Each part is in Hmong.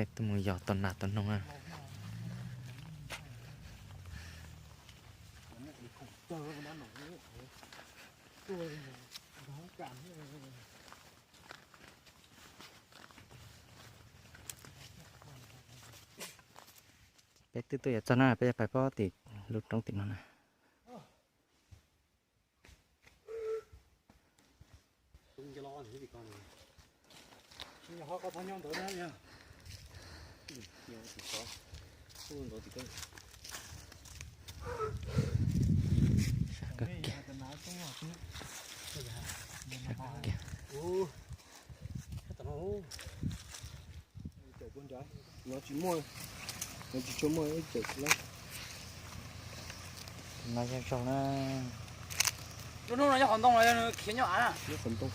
Peb twb mus yos tau nas tau noog na. Peb twb tuaj yuav txog na, peb yuav pais pob tim lub roob tim no na. Sab kawg kiag. Sab kawg kiag. No tsis muaj, no tsis tshua muaj ib cawm lawm. No yog zaug na. Lub hnub no nyob qhov ntoo los yog nws khiav nyob av na? Nyob qhov ntoo.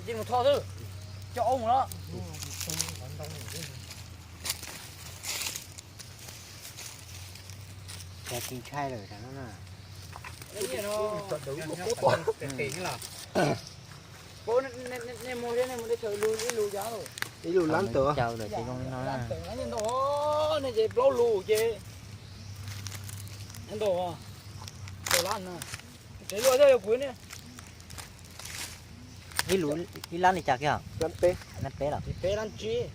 Ces mus tho xwb, coj aub mus los. Cas tsis ntshai lawm no na. Ib lub lab ntawd. Nej ces plaub lus ces ntau, ntau lab na. Tsev luaj thiab yog kuv ne. Ib lub, ib lab li cas kiag? Lab peb. Lab peb los? Peb lab tsib.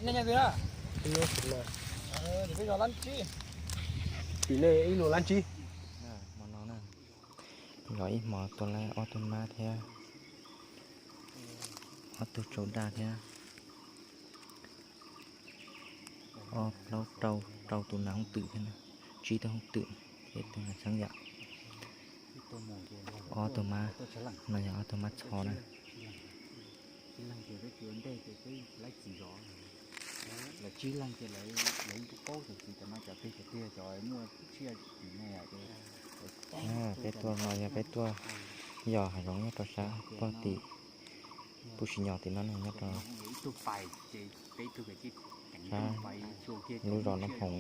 Nej nyob twg na? Peb yog lab tsib. Tim nej ib lub lab tsib. Hmo no na, zov ib hmo tua lab ob tug mab thiab ob tug tsau daj thiab ob plaub rau, rau tus nas hooj twm thiab na, tsib tug hooj twm thiab ib tug nas xeeb yam. Ob tug mab, no yog ob tug mab txho na. Peb tuaj no yog peb tuaj yos hav zoov nyob rau sab pog tim, pub sim nyog tim no nyob rau sab lub zos Nab Hoom.